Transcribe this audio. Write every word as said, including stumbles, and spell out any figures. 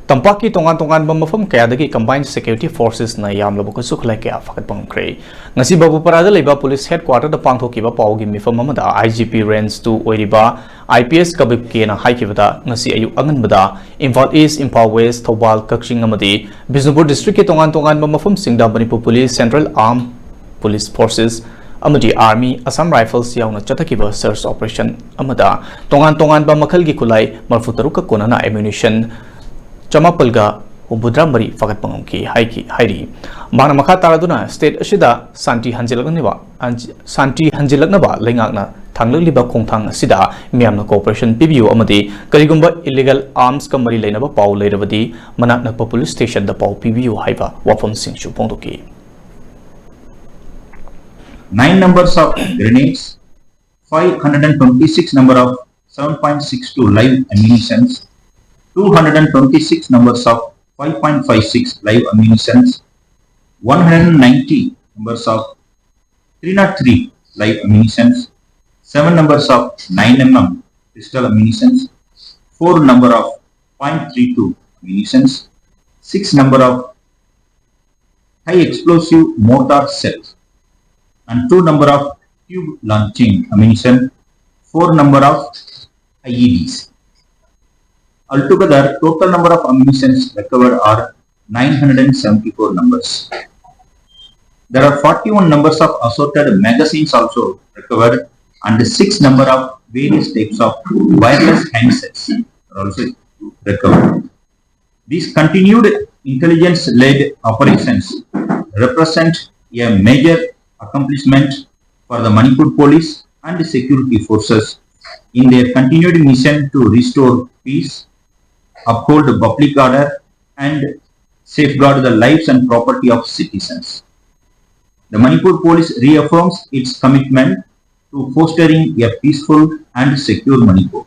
ꯇꯝꯄꯥꯛꯀꯤ ꯇꯣꯉꯥꯟ ꯇꯣꯉꯥꯟꯕ ꯃꯐꯝ ꯀꯌꯥꯗꯒꯤ combined security forcesꯅ ꯌꯥꯝꯂꯕ ꯈꯨꯠꯁꯨ ꯈꯨꯠꯂꯥꯏ ꯀꯌꯥ ꯐꯒꯠꯄ ꯉꯝꯈ꯭ꯔꯦ꯫ ꯉꯁꯤ ꯕꯕꯨꯄꯥꯔꯥꯗ ꯂꯩꯕ police headquarterꯗ ꯄꯥꯡꯊꯣꯛꯈꯤꯕ ꯄꯥꯎꯒꯤ ꯃꯤꯐꯝ ꯑꯃꯗ I G P Range two ꯑꯣꯏꯔꯤꯕ I P S ꯀꯕꯤꯞ ꯀꯦꯅ ꯍꯥꯏꯈꯤꯕꯗ, ꯉꯁꯤ ꯑꯌꯨꯛ ꯑꯉꯟꯕꯗ ꯏꯝꯐꯥꯜ East, ꯏꯝꯐꯥꯜ West, ꯊꯧꯕꯥꯜ, ꯀꯛꯆꯤꯡ ꯑꯃꯗꯤ ꯕꯤꯁꯅꯨꯄꯨꯔ districtꯀꯤ ꯇꯣꯉꯥꯟ ꯇꯣꯉꯥꯟꯕ ꯃꯐꯝꯁꯤꯡꯗ Manipur police, central armed police forces ꯑꯃꯗꯤ army, Assam Rifles ꯌꯥꯎꯅ ꯆꯠꯊꯈꯤꯕ search operation ꯑꯃꯗ ꯇꯣꯉꯥꯟ ꯇꯣꯉꯥꯟꯕ ꯃꯈꯜꯒꯤ ꯈꯨꯠꯂꯥꯏ ꯃꯔꯤꯐꯨ ꯇꯔꯨꯛꯀ ꯀꯣꯟꯅꯅ ammunition ꯆꯃꯥꯄꯜꯒ ꯍꯨꯝꯐꯨꯇꯔꯥ ꯃꯔꯤ ꯐꯥꯒꯠꯄ ꯉꯝꯈꯤ ꯍꯥꯏꯈꯤ ꯍꯥꯏꯔꯤ꯫ ꯃꯍꯥꯛꯅ ꯃꯈꯥ ꯇꯥꯔꯗꯨꯅ state ꯑꯁꯤꯗ ꯁꯥꯟꯇꯤ ꯍꯟꯖꯤꯜꯂꯛꯅꯕ, ꯁꯥꯟꯇꯤ ꯍꯟꯖꯤꯜꯂꯛꯅꯕ ꯂꯩꯉꯥꯛꯅ ꯊꯥꯡꯂꯛꯂꯤꯕ ꯈꯣꯡꯊꯥꯡ ꯑꯁꯤꯗ ꯃꯤꯌꯥꯝꯅ cooperation ꯄꯤꯕꯤꯌꯨ ꯑꯃꯗꯤ ꯀꯔꯤꯒꯨꯝꯕ illegal armsꯀ ꯃꯔꯤ ꯂꯩꯅꯕ ꯄꯥꯎ ꯂꯩꯔꯕꯗꯤ ꯃꯅꯥꯛ ꯅꯛꯄ police stationꯗ ꯄꯥꯎ ꯄꯤꯕꯤꯌꯨ ꯍꯥꯏꯕ ꯋꯥꯐꯝꯁꯤꯡꯁꯨ ꯐꯣꯡꯗꯣꯛꯈꯤ꯫ Nine numbers of grenades, five hundred and twenty-six number of seven point six two live ammunitions, two hundred and twenty-six numbers of five point five six live ammunitions, one hundred ninety numbers of three oh three live ammunitions, seven numbers of nine M M pistol ammunitions, four number of point three two ammunitions, six number of high explosive mortar shells, and two number of tube launching ammunition, four number of I E Ds. Altogether, total number of ammunitions recovered are nine hundred and seventy-four numbers. There are forty-one numbers of assorted magazines also recovered, and six number of various types of wireless handsets are also recovered. These continued intelligence-led operations represent a major accomplishment for the Manipur police and security forces in their continued mission to restore peace, uphold public order, and safeguard the lives and property of citizens. The Manipur police reaffirms its commitment to fostering a peaceful and secure Manipur.